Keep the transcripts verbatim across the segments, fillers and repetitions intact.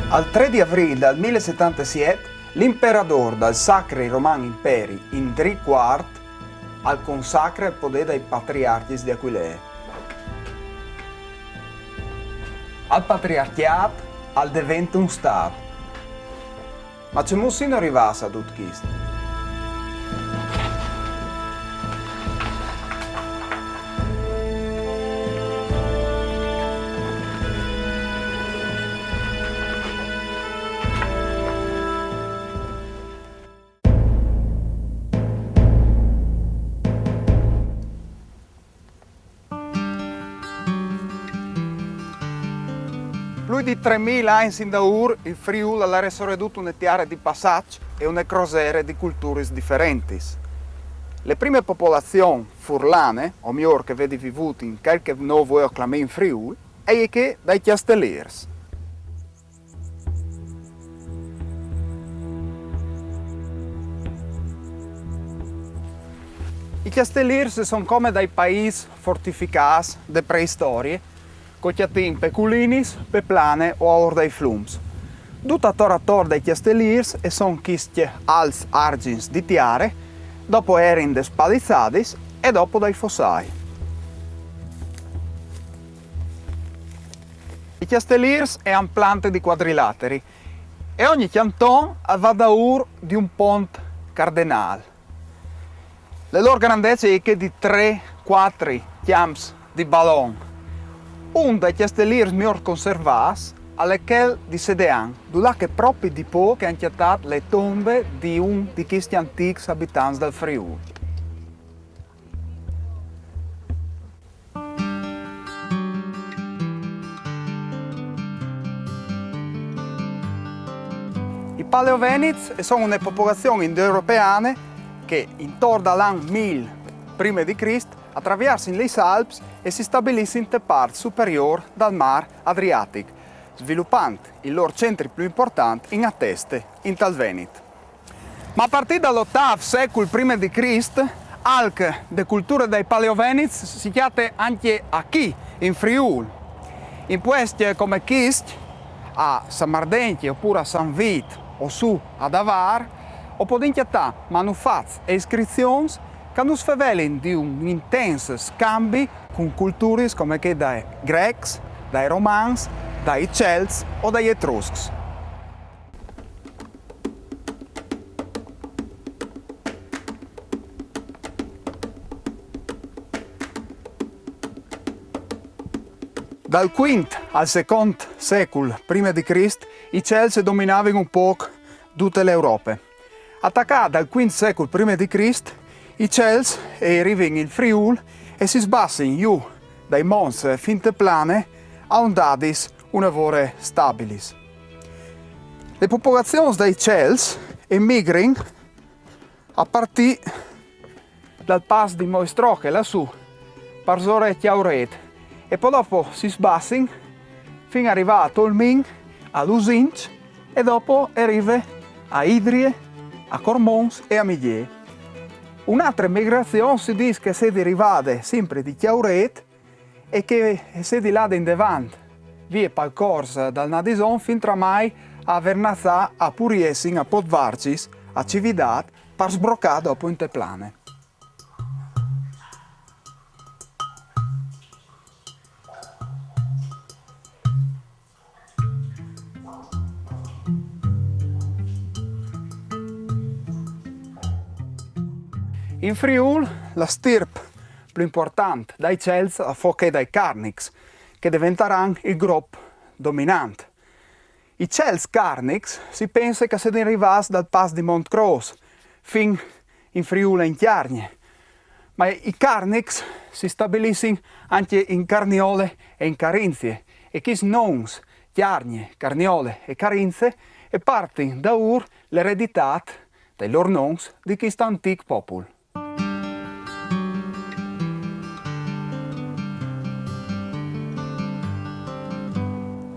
Al trê di avrîl dal mil e setantesiet, l'imperadôr dal Sacri Roman Imperi Indrì cuart al consacre al podê dai patriarcjis di Aquilee. Al patriarcjât al devente un stât. Ma cemût sino rivâts a dut chest? Plui di trê mil agns indaûr, il Friûl al jere soredut une tiare di passaç e une crosere di culturis diferentis. Le prime popolazion furlane, o miôr che e vedi vivût in chel che nô o clamìn Friûl, e je chê dai Cjastelîrs. I Cjastelîrs a son come dai paîs fortificâts de preistorie, che o cjatìn pe culinis, pe plane o aôr dai flums. Dut ator ator dai Cjastelîrs a son chiscj alts argins di tiare, dopo a jerin des palisadis e dopo dai fossâi. I Cjastelîrs a àn plante di cuadrilateri e ogni cjanton al va daûr di un pont cardenâl. Le lôr grandece e je chê di trê, cuatri cjamps di balon. Un dai Cjastelîrs miôr conservâts al è chel di Sedean, dulà che propi di pôc a àn cjatât le tombe di un di chescj antîcs abitants dal Friûl. I Paleovenits a son une popolazion indoeuropeane che, intor dal an mil prime di Crist, a traviarsin lis Alps e si stabilissin te part superiôr dal mâr Adriatic, svilupant il lôr centri plui important in a teste, intal Venit. Ma a partî dal otâf secul prime di Crist, alc de culture dai Paleovenits si cjate ancje achì, in Friûl. In puescj come chist, a Sammardencje opûr a San Vît o sù a Davâr, o podìn cjatâ manufats e iscrizions che nus fevelin di un intens scambi cun culturis come chê dai Grecs, dai Romans, dai Celts o dai Etruscs. Dal cuint al secont secul prime di Crist, i Celts a dominavin un pôc dute la Europe. A tacâ dal cuint secul prime di Crist, i Celts a rivin in Friûl e si sbassin jù dai monts fin te plane a ondadis une vore stabilis. Le popolazions dai Celts a migrin a partî dal pas di Moistroche lassù, parsore Cjaurêt, e po dopo si sbassin fin a rivâ a Tolmin, a Lusinç, e dopo e rive a Idrie, a Cormons e a Miglê. Une altre migrazion si dîs che e sedi rivade simpri di Cjaurêt e che e sedi lade indevant, vie pal cors dal Nadison, fintremai a Vernazà, a Puriessin, a Podvarcis, a Cividât, par sbrocâ dopo inte plane. In Friûl, la stirp plui impuartant dai Celts a fo chê dai Carnics, che a deventaran il grop dominant. I Celts Carnics si pense che a sedin rivâts dal pas di Montcrôs fin in Friûl e in Cjargne. Ma i Carnics si stabilissin ancje in Carniole e in Carinzie, e chescj nons, Cjargne, Carniole e Carinzie, a partin daûr l'ereditât dai lôr nons di chest antîc popul.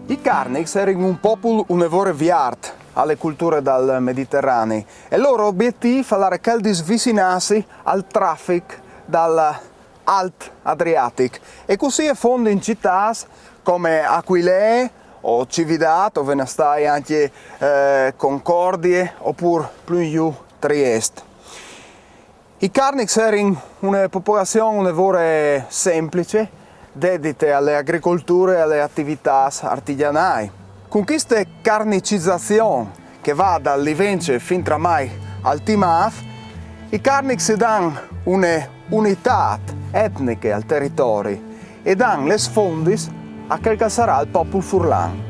I Carnics a jerin un popul une vore viart a le culture dal Mediterani e il lôr obietîf al jere chel di svicinâsi al trafic dal alt Adriatic, e cussì a fondin citâts come Aquilee o Cividât, o ven a stâi ancje, eh, Concordie, opûr plui in jù Triest. I Carnics a jerin une popolazion une vore semplice, dedite ae agricolture e aes ativitâts artigjanâi. Cun cheste carnicizazion che e va dal Livence fin tramai al Timâf, i Carnics a dan une unitât etniche al teritori e a dan lis fondis a chel che al sarà il popul furlan.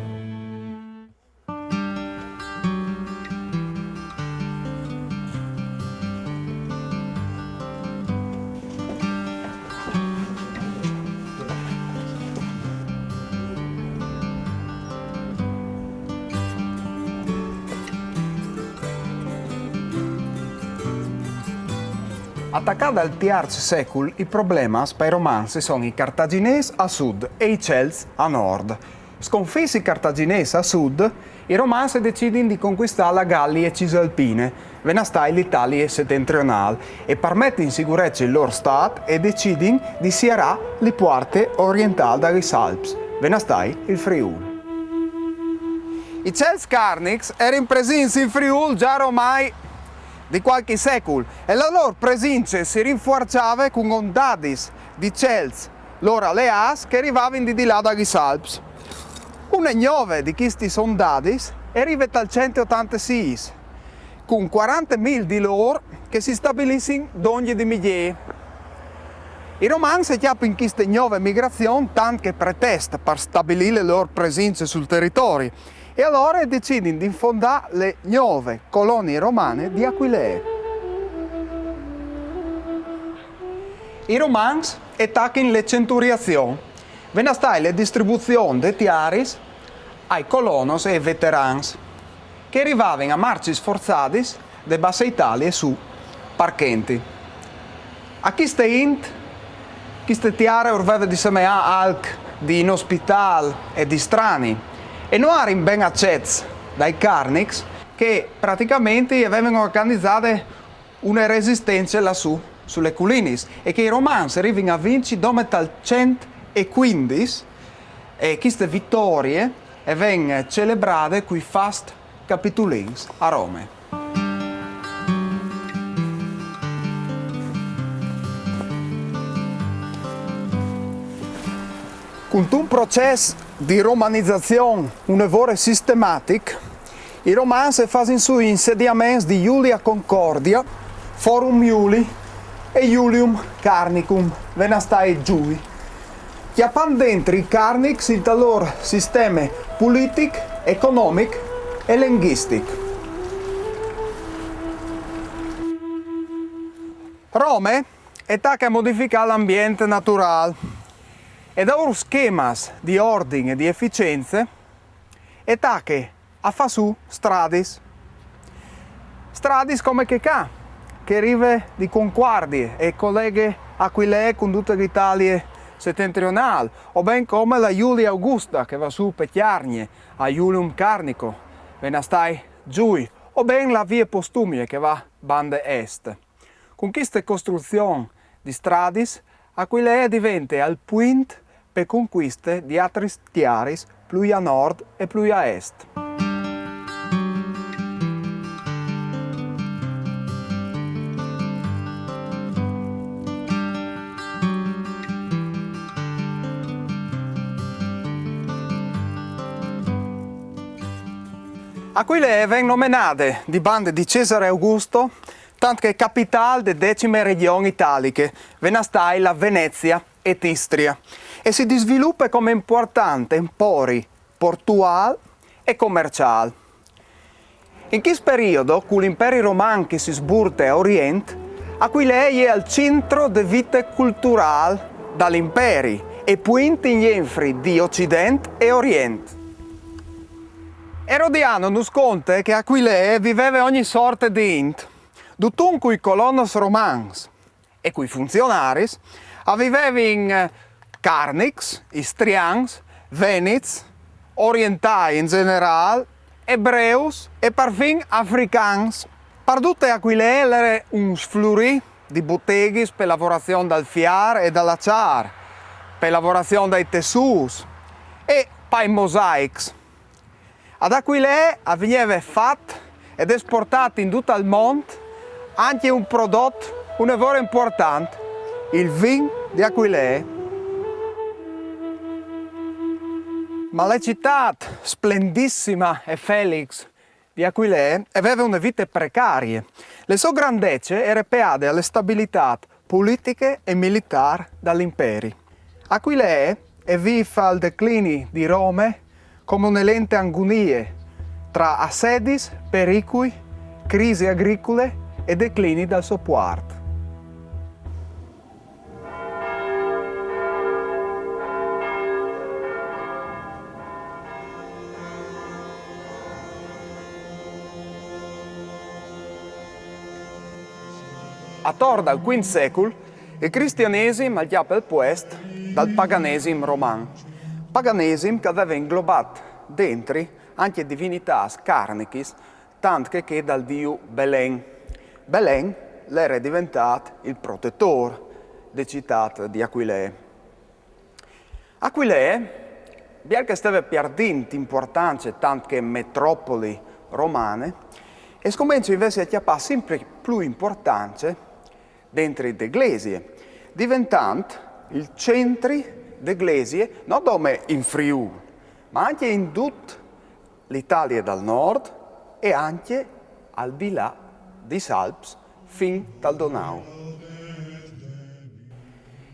A tacâ dal tierç secul, i problemis pai Romans a son i Cartaginês a sud e i Celts a nord. Sconfits i Cartaginês a sud, i Romans a decidin di concuistâ la Galie Cisalpine, ven a stâi la Italie setentrionâl, e par meti in sigurece il lôr stât a decidin di sierâ la puarte orientâl da lis Alps, ven a stâi il Friûl. I Celts Carnics a jerin presints in Friûl za romai di cualchi secul, e la lôr presince si rinfuarçave cun ondadis di Celts lôr aleâts che a rivavin di, di là da lis Alps. Une gnove di chestis ondadis e rive tal cent e otantesîs, cun cuarantemil di lôr che si stabilissin dongje di Miglê. I Romans a cjapin cheste gnove migrazion tant che pretest par stabilî la lôr presince sul teritori, e alore a decidin di fondâ la gnove colonie romane di Aquilee. I Romans a tachin la centuriazion, ven a stâi la distribuzion des tieris ai colonos e ai veterans, che a rivavin a marcis forzadis de basse Italie sù par chenti. A cheste int, cheste tiere ur veve di semeâ alc di inospitâl e di strani, e no a jerin ben acets dai Carnics, che praticamenti a vevin organizade une resistence lassù, su lis culinis, e che i Romans a rivin a vinci dome tal cent e cuindis, e cheste vitorie e ven celebrade cui fats capitulins a Rome. Cuntun procès di romanizazion une vore sistematic, i Romans a fasin sù i insediaments di Iulia Concordia, Forum Iulii e Iulium Carnicum, ven a stâi Jui, cjapant dentri i Carnics intal lôr sisteme politic, economic e lingvistic. Rome e tache a modificâ l'ambient naturâl, e dai lôr schemis di ordin e di eficience e tache a fâ sù stradis. Stradis come chê ca, che e rive di Concuardie e e coleghe Aquilee cun dute la Italie setentrionâl, o ben come la Iulia Augusta che e va sù pe Cjargne a Iulium Carnico, ven a stâi Jui, o ben la vie Postumie che e va bande est. Cun cheste costruzion di stradis, Aquilee e devente il puint pe concuiste di altris tieris plui a nord e plui a est. Aquilee e ven nomenade di bande di Cesare Augusto tant che capitâl de decime regjon italiche, ven a stâi la Venezia e Istria, e si disvilupe come impuartant empori portuâl e comerciâl. In chest periodi, cul imperi roman che si sburte a Orient, Aquilee e je al centri de vite culturâl dal imperi e puint in jenfri di Ocident e Orient. Erodiano nus conte che a Aquilee e viveve ogni sorte di int, dutun cui colonos romans e cui funzionaris, a vivevin carnics, istrians, venits, orientâi in gjenerâl, ebreus e parfin africans. Par dute Aquilee e jere un sflurî di boteghis pe lavorazion dal fier e dal açâr, pe lavorazion dai tessûts e pai mosaics. Ad Aquilee al vignive fat ed esportât in dut il mont ancje un prodot une vore impuartant, il vin di Aquilee. Ma la citât splendissime e feliç di Aquilee e veve une vite precarie. Le sô grandece e jere peade ae stabilitât politiche e militâr dal imperi. Aquilee e vîf al declini di Rome come une lente agonie tra assedis, pericui, crisi agricule e declini dal so puart. Ator dal cuint secul, il cristianesim al cjape il puest dal paganesim roman. Paganesim che al veve inglobât dentri ancje divinitâts carnichis, tant che chê dal diu Belen. Belen al jere deventât il protetôr de citât di Aquilee. Aquilee, biel che e steve pierdint impuartance tant che metropoli romane, e scomence invezit a cjapâ simpri plui impuartance dentri de glesie, deventant il centri de glesie no dome in Friûl, ma ancje in dut la Italie dal Nord e ancje al di là des Alps fin tal Donau.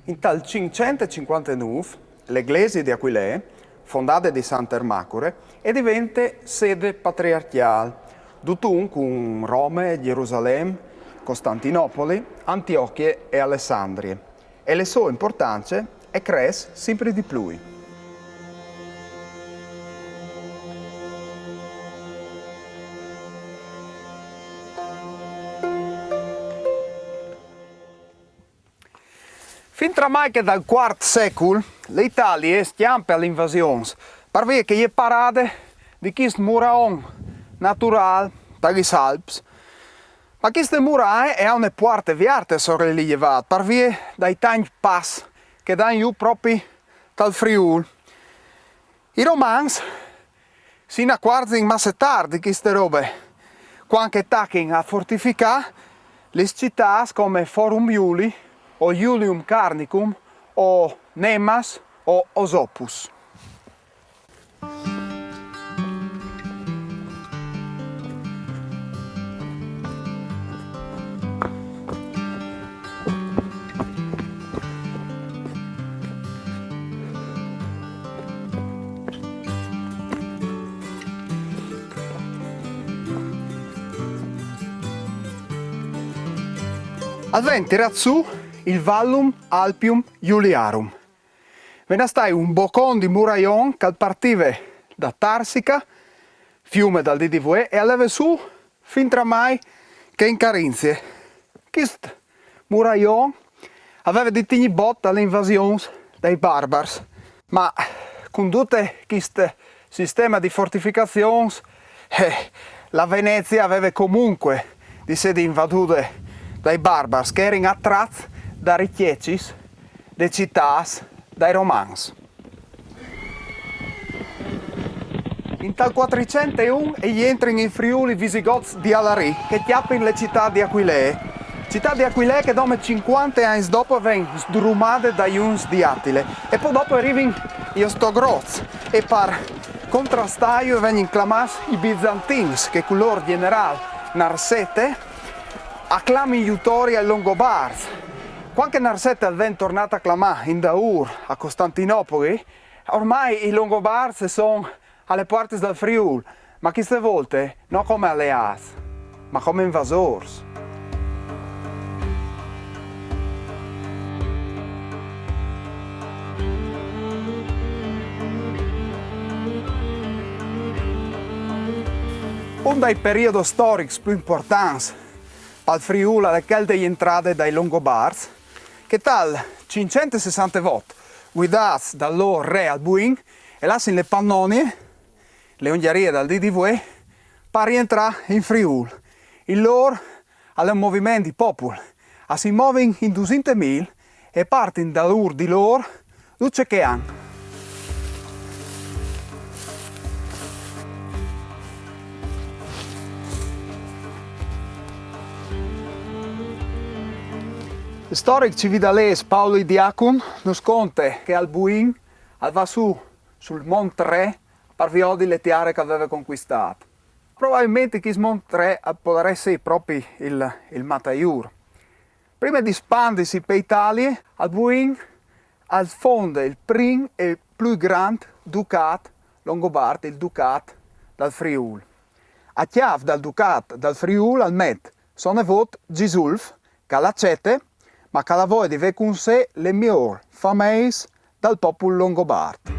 Intal cinccent e cincuantenûf la glesie di Aquilee, fondade di Sant Ermacure, e devente sede patriarcjâl, dutun cun Rome, Jerusalem, Costantinopoli, Antiochie e Alessandrie. E la sô impuartance e cres simpri di plui. Fintramai che dal cuart secul, la Italie e scjampe aes invasions, par vie che e je parade di chist muraon naturâl des Alps. Ma cheste murae e à une puarte vierte sore il Levât, par vie dai tancj pas che a dan jù propit tal Friûl. I Romans si inacuarzin masse tart di cheste robe, cuant che a tachin a fortificâ lis citâts come Forum Iulii o Iulium Carnicum o Nemas o Osopus. Al ven tirât sù il Vallum Alpium Iuliarum. Al ven a stâi un bocon di muraion che al partive da Tarsica, fiume dal dì di vuê, e al leve sù fintramai che in Carinzie. Chist muraion al veve di tignî bot aes invasions dai barbars. Ma cun dut chist sisteme di fortificazions, eh, la Venezie e veve comuncue di sedi invadude dai barbars, che a jerin atrats des ricjecis des citâts dai Romans. Intal cuatricent e un e jentrin in Friûl i Visigots di Alarì, che a cjapin la citât di Aquilee. Citât di Aquilee che dome cincuante agns dopo e ven sdrumade dai Uns di Atile. E po dopo a rivin i Ostrogots e par contrastâju a vegnin clamâts i Bizantins, che cul lôr gjenerâl Narsete a clamin jutori ai Longobarts. Cuant che Narsete al ven tornât a clamâ indaûr a Costantinopoli, ormai i Longobarts a son aes puartis dal Friûl, ma cheste volte no come aleâts, ma come invasôrs. Un dai periods storics plui impuartants pal Friûl al è chel de jentrade dai Longobarts, che tal cinccent e sessantevot, vuidâts dal lôr re Albuin, a lassin la Pannonie, la Ungjarie dal dì di vuê, par jentrâ in Friûl. Il lôr al è un moviment di popul. A si movin in dusinte mil e a partin daûr di lôr dut ce che a àn. Storic cividalês Pauli Diacun nus conte che Albuin al va sù sul Mont Re par viodi le tiare che al veve conquistât. Probabilmentri chist Mont Re al podarès jessi propi il, il Mataiûr. Prime di spandisi pe Italie, Albuin al fonde il prin e plui grant ducât longobart, il Ducât dal Friûl. A cjâf dal Ducât dal Friûl al met so nevôt Gisulf, che al acete, ma che al à voie di vê cun se lis miôrs fameis dal popul longobart.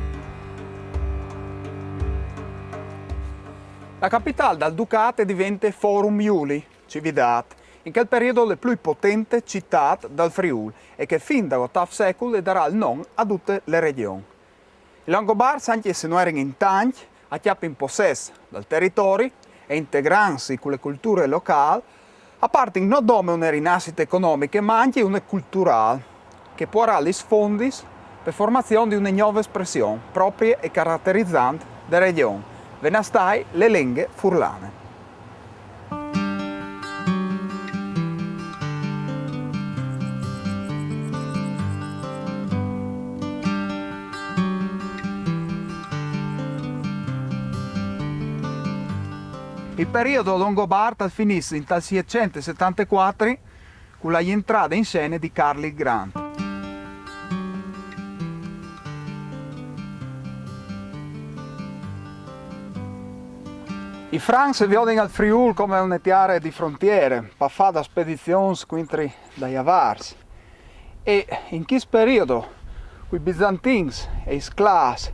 La capitâl dal ducât e devente Forum Iulii, Cividât, in chel periodi la plui potente citât dal Friûl e che fin dal otâf secul e darà il non a dute la region. I Longobarts, ancje se no jerin in tancj, a cjapin possès dal teritori e integrantsi cu la culture locâl, a puartin no dome une rinassite economiche, ma ancje une culturâl, che puarà lis fondis pe formazion di une gnove espression proprie e caraterizante de region, ven a stâi la lenghe furlane. Il periodi longobart al finìs intal sietcent e setantecuatri cu la jentrade in scene di Carl il Grant. I Francs a viodin il Friûl come une tiare di frontiere, par fâ da spedizions cuintri dai Avars. E in chist periodi, cui Bizantins e i sclâfs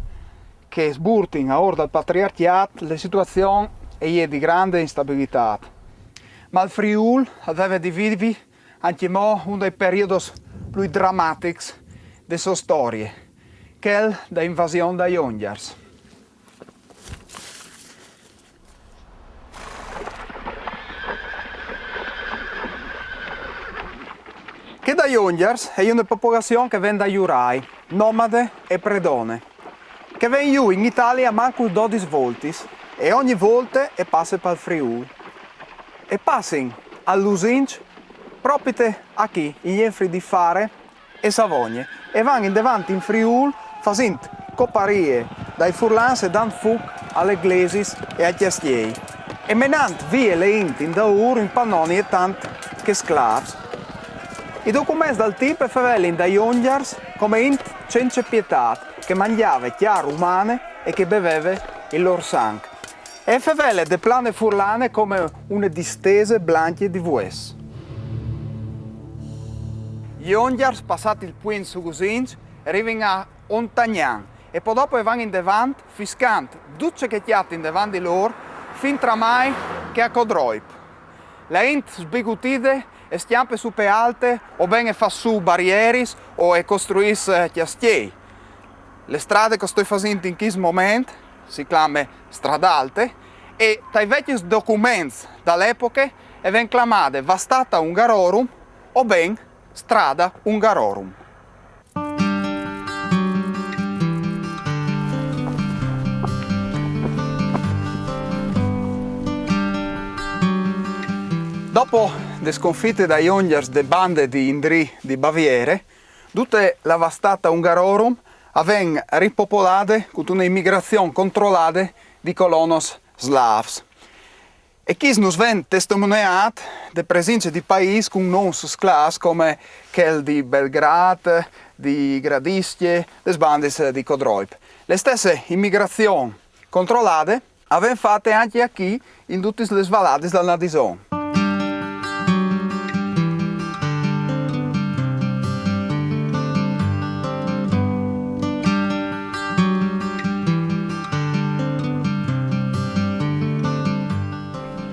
che a sburtin aor dal patriarcjât, la situazion e je di grande instabilitât. Ma il Friûl al veve di vivi ancjemò un dai periodis plui dramatics de sô storie, chel da invasion dai Ongjars. Chê dai Ongjars e je une popolazion che e ven dai Jurai, nomade e predone, che e ven jù in Italie almancul dodis voltis e ogni volte e passe pal Friûl. E a passin a Lusinç propite achì, in jenfri di Fare e Savogne, e a van indevant in Friûl fasint coparie dai furlans e dant fûc a lis glesis e ai cjastiei, e menant vie la int indaûr in Pannonie tant che sclâfs. I documents dal timp e fevelin dai Ongjars come int cence pietât, che e mangjave cjarn uman e che e beveve il lôr sanc. E e fevele de plane furlane come une distese blancje di vues. I Ongjars, passât il puint su Gusinç, a rivin a Ontagnan e po dopo a van indevant, fiscant dut ce che a cjatin devant di lôr, fin tramai che a Codroip. La int sbigutide e scjampe sù pe alte, o ben e fâs sù barieris o e costruìs, eh, cjastiei. La strade che o stoi fasint in chist moment si clame Strade Alte e tai vecjos documents da la epoche e ven clamade Vastata Hungarorum o ben Strada Hungarorum. Dopo de sconfite dai Ongjars de bande di indrì di Baviere, dute la Vastata Hungarorum a ven ripopolade cuntune imigrazion controlade di colonos slâfs. E chist nus ven testemoneât de presince di paîs cun nons sclâfs come chel di Belgrad, di Gradišće, des bandis di Codroip. La stesse imigrazion controlade a ven fate ancje achì in dutis lis valadis dal Nadison.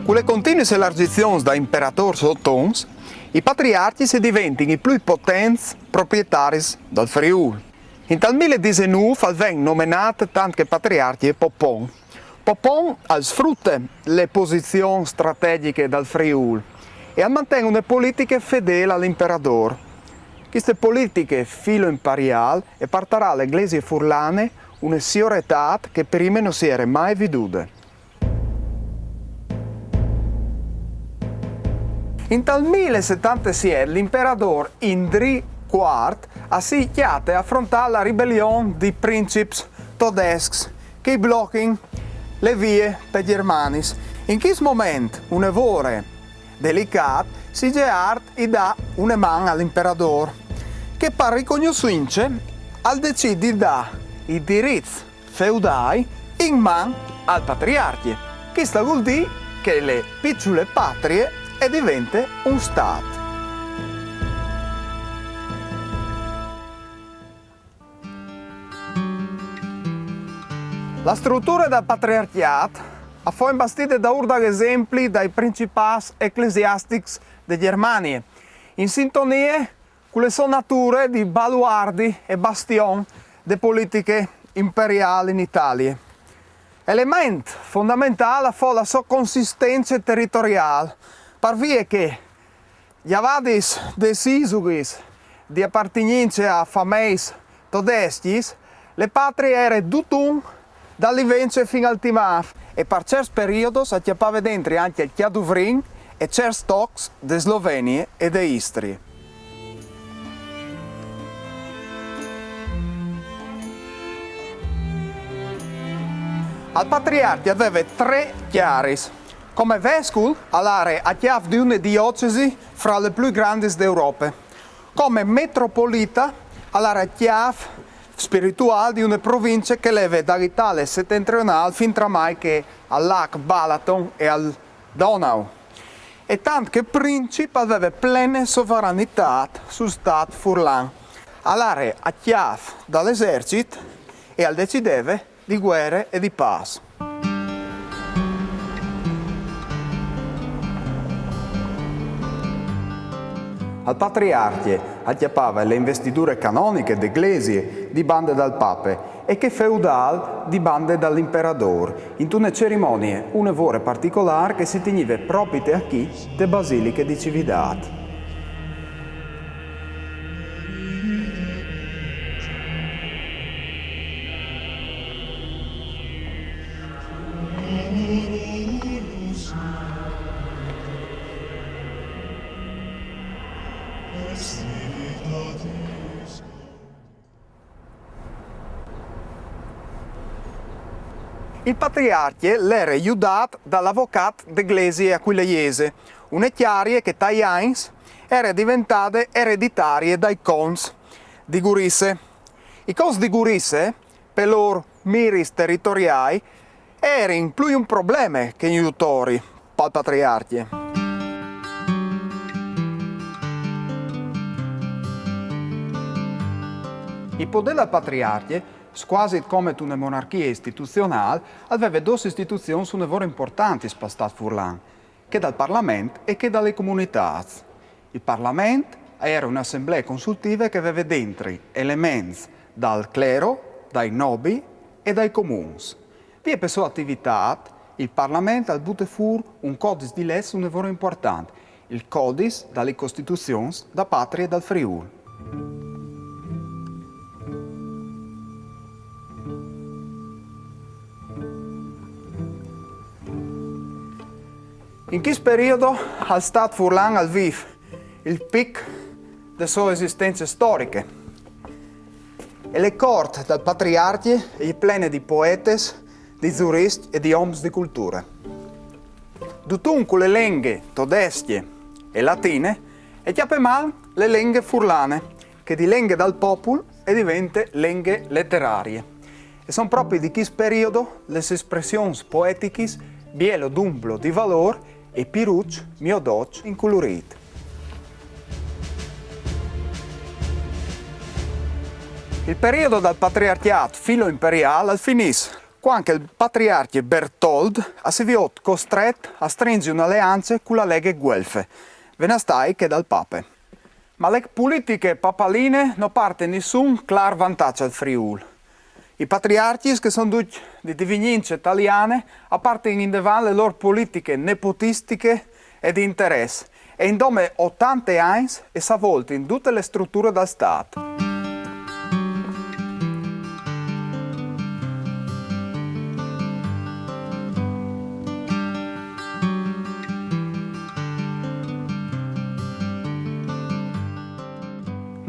Cu lis continuis elargizions dai imperatôrs otons, i patriarcjis a diventin i plui potents proprietaris dal Friûl. Intal mil e disenûf al ven nomenât tant che patriarcje Popon. Popon al sfrute la posizion strategjiche dal Friûl e al manten une politiche fedêl al imperadôr. Cheste politiche filo-imperiâl e puartarà a la Glesie furlane une sioretât che prime no si jere mai vidude. Intal mil e setantesiet l'imperadôr Indrì cuart a si cjate a afrontâ la ribelion dai princips todescs che i blochin le vie pe Gjermaniis. In chist moment une vore delicât si jet art i dâ une man al imperadôr, che par ricognossince al decît di dâ i dirits feudâi in man al patriarcje. Chest al vûl dî che le piçule patrie e devente un stât. La struture dal patriarcjât a foin bastide daûr dal esempli dai principâts eclesiastics de Gjermanie, in sintonie cu le sô nature di baluardi e bastion de politiche imperiâl in Italie. Element fondamentâl a fo la sô consistence teritoriâl, par vie che, gjavadis des isulis di apartignince a fameis todescjis, le patrie e jere dutun dal Livence fin al Timâf, e par cierts periodos a cjapave dentri ancje il Cjaduvrin e cierts tocs de Slovenie e de Istrie. Al patriarcje al veve trê cjaris. Come vescul al jere a cjâf di une diocesi fra le plui grandis de Europe. Come metropolita al jere a cjâf spirituâl di une provincie che e leve dal Italie setentrionâl fin tramai che al lâc Balaton e al Donau. E tant che princip al veve plene sovaranitât sul stât furlan. Al jere a cjâf dal esercit e al decideve di vuere e di pâs. Al patriarcje al cjapave le investidure canoniche de glesie di bande dal pape e chê feudâl di bande dal imperadôr, intune cerimonie une vore particolâr che si tignive propit achì te basiliche di Cividât. Il patriarcje al jere judât dal avocât de glesie aquileiese, une cjarie che tai agns e jere deventade ereditarie dai conts di Gurize. I conts di Gurize, pe lôr miris teritoriâi, a jerin plui un probleme che un jutori pal patriarcje. Il podê dal patriarcje, scuasi come intune monarchie istituzionâl, al veve dôs istituzions une vore impuartantis pal stât furlan, chê dal Parlament e chê da lis comunitâts. Il Parlament al jere une assemblee consultive che e veve dentri elements dal clero, dai nobii e dai comuns. Vie pe sô ativitât, il Parlament al bute fûr un codis di leçs une vore impuartant, il codis da lis costituzions da Patrie e dal Friûl. In chist periodo al stât furlan al vîf il pic de sô esistence storiche. E le cort dal patriarcje e je plene di poetis, di zuristchs e di oms di culture. Dutun cu le lenghe todescje e latine e cjape man le lenghe furlane, che di lenghe dal popul e devente lenghe leterarie. E son propit di chist periodo lis espressions poetichis bielo dumplo di valôr e piruç mio doç inculurît. Il periodo dal patriarcjât filoimperiâl al finìs cuant che il patriarcje Bertold al si viôt costret a strinzi une aleance cu la Leghe Guelfe, ven a stâi chê dal pape. Ma le politiche papaline no puarte nissun clâr vantaç al Friûl. I patriarcjis, che a son ducj di divinince taliane, a puartin indevant le lôr politiche nepotistiche e di interès, e in dome otante agns e savoltin dute le struture dal stât.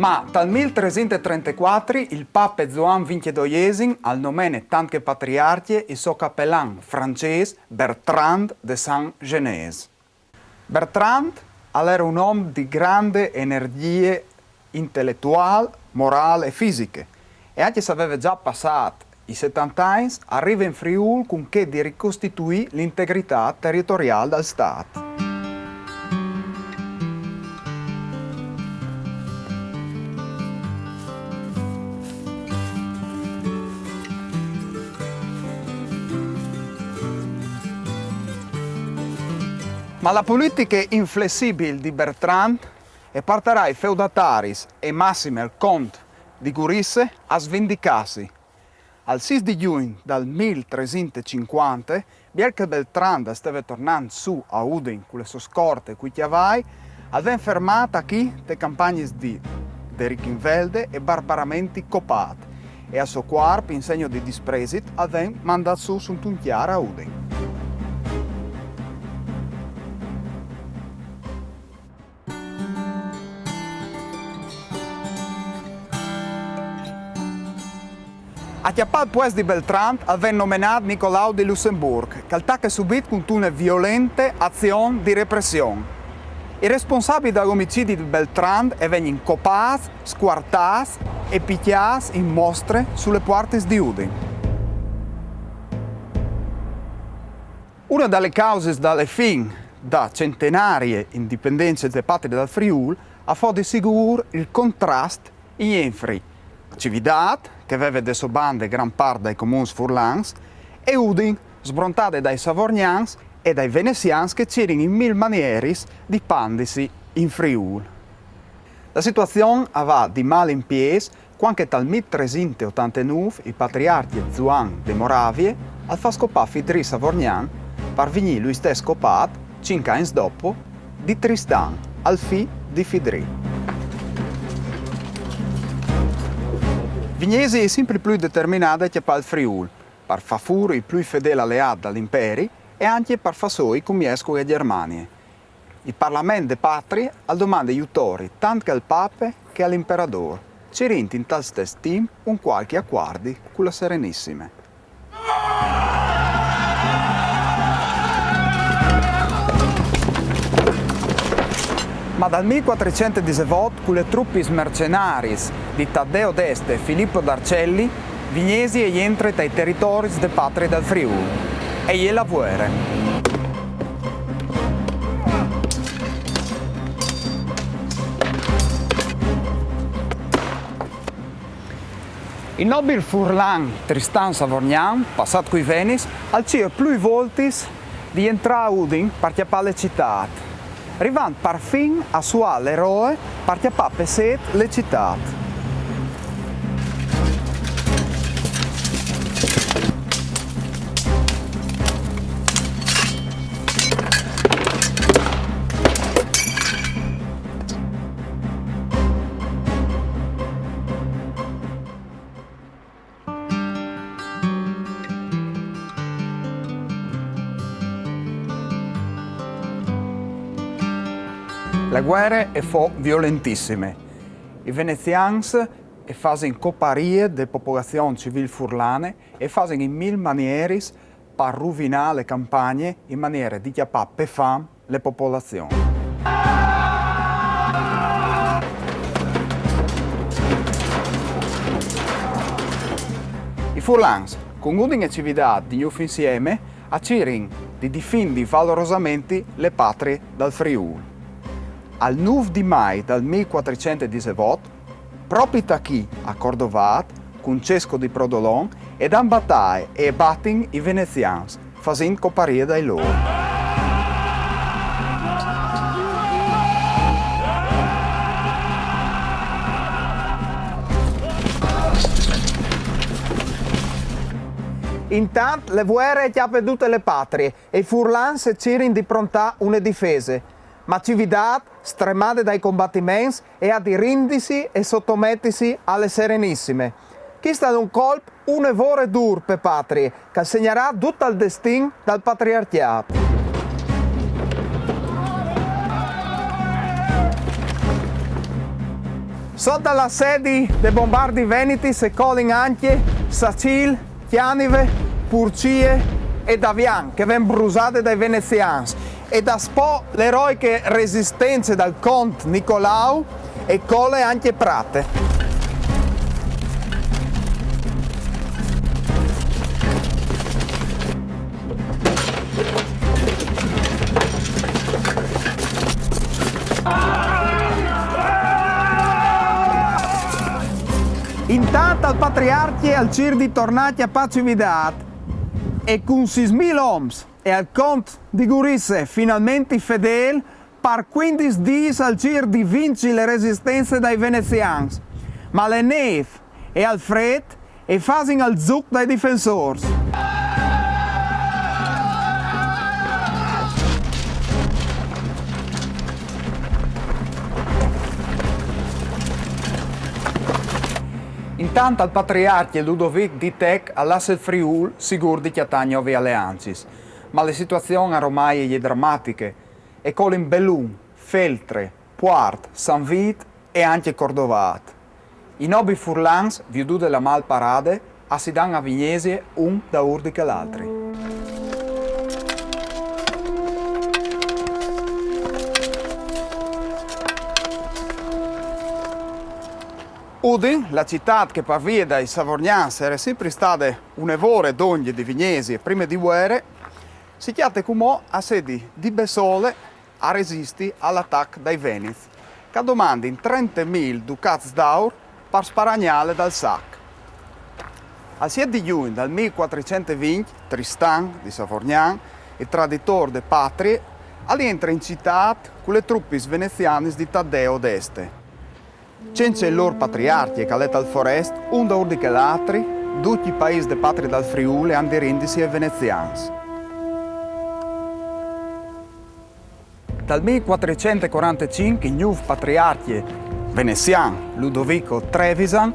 Ma tal mil tresinte e trentecuatri il pape Zuan vincjedoiesim al nomene tant che patriarcje il so capelan francês Bertrand de Saint-Genès. Bertrand al jere un om di grande energjie inteletuâl, morâl e fisiche, e ancje se al veve za passât i setante agns, al rive in Friûl cun chê di ricostituî la integritât teritoriâl dal Stât. Ma la politiche inflessibil di Bertrand e puartarà i feudataris e massime il cont di Gurize a svindicâsi. Al sîs di Jugn dal mil tresinte e cincuante, biel che Bertrand al steve tornant sù a Udin cu la sô scorte e cui cjavai, al ven fermât achì te campagnis di de Richinvelde e barbaramenti copât, e al so cuarp, in segno di dispresit, al ven mandât sù suntun cjar a Udin. A cjapâ il puest di Bertrand al ven nomenât Nicolau di Lussemburc, che al tache subit cuntune violente azion di repression. I responsabii dal omicidi di Bertrand a vegnin copâts, scuartâts e picjâts in mostre su lis puartis di Udin. Une da lis causis da la fin da centenarie indipendence de Patrie dal Friûl a fo di sigûr il contrast jenfri Cividât, che e veve de sô bande gran part dai comuns furlans, e Udin, sbrontade dai Savorgnans e dai Venezians che a cirin in mil manieris di pandisi in Friûl. La situazion e va di mâl in piês cuant che tal mil tresinte e otantenûf il patriarcje Zuan de Moravie al fâs copâ Fidrîs Savorgnan par vignî lui stes copât, cinc agns dopo, di Tristan, il fi di Fidrîs. Vignesie e je simpri plui determinade a cjapâ il Friûl, par fâ fûr il plui fedêl aleât dal imperi e ancje par fâ sô i cumiès cu la Gjermanie. Il parlament de Patrie al domande jutori tant che al pape che al imperadôr, cirint intal stes timp un cualchi acuardi cu la Serenissime. Ma dal mil cuatricent e disevot, cu lis trupis mercenariis di Taddeo d'Este e Filippo d'Arcelli, Vignesie e jentre tai teritoris de Patrie dal Friûl. E je la vuere. Il nobil furlan Tristan Savorgnan, passât cui Venis, al cîr plui voltis di jentrâ a Udin par cjapâ la citât, rivant parfin a suiâ l'eroe par cjapâ pe sêt la citât. La vuere e fo violentissime. I venezians e fasin coparie de popolazion civîl furlane e fasin in mil manieris par ruvinâ la campagne in maniere di cjapâ pe fam la popolazion. I furlans, cun Udin e Cividât di gnûf insieme, a cirin di difindi valorosamenti la Patrie dal Friûl. Al nûf di Mai dal mil cuatricent e disevot, propit achì a Cordovât, cun Cesco di Prodolon, e dan bataie e batin i venezians, fasint coparie dai lôr. Intant la vuere e cjape dute la Patrie e i furlans a cirin di prontâ une difese. Ma Cividât, stremade dai combatiments, e à di rindisi e sotometisi a la Serenissime. Chist al è un colp une vore dûr pe Patrie, che al segnarà dut il destin dal patriarcjât. Sot dal assedi dai bombardi veneti se colin ancje Sacîl, Cjanive, Purcie e Davian, che a ven brusade dai venezians, e daspò la eroiche resistence dal cont Nicolau e cole ancje Prate. Intant al patriarcje al cîr di tornâ a cjapâ Cividât, e cun sîs mil oms e al cont di Gurize finalmentri fedêl, par cuindis dîs al cîr di vinci la resistence dai venezians. Ma la nêf e il frêt a fasin il zûc dai difensôrs. Intant il patriarcje Ludovic di Tec al lasse il Friûl sigûr di cjatâ gnovis aleancis. Ma la situazion aromai e je dramatiche. E colin Belun, Feltre, Puart, San Vît e ancje Cordovât. I nobis furlans, viodût la mâl parade, a si dan a Vignesie un daûr di chel altri. Udin, la citât che par vie dai Savorgnans e jere simpri stade une vore dongje di Vignesie prime di vuere, si cjate cumò a sedi di bessole a resisti al atac dai Venets, che a domandin trente mil ducats d'aur par sparagnâle dal sac. Al siet di Jugn dal mil cuatricent e vincj, Tristan di Savorgnan, il traditôr de patrie, al jentre in citât cu lis trupis venezianis di Taddeo d'Este. Cence il lôr patriarcje che al è tal forest, un daûr di chel altri, ducj i paîs de patrie dal Friûl a àn di rindisi ai venezians. Dal mil cuatricent e cuarantecinc il gnûf patriarcje venezian Ludovico Trevisan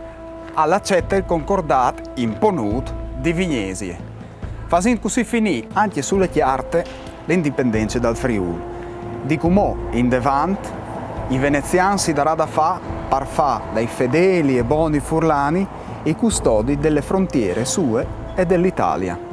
al acete il concordât imponût di Vignesie, fasint cussì finî ancje su la cjarte la indipendence dal Friûl. Di cumò indevant i venezians si darà da fâ par fâ dai fedêli e boni furlani i custodis de frontiere sue e de Italie.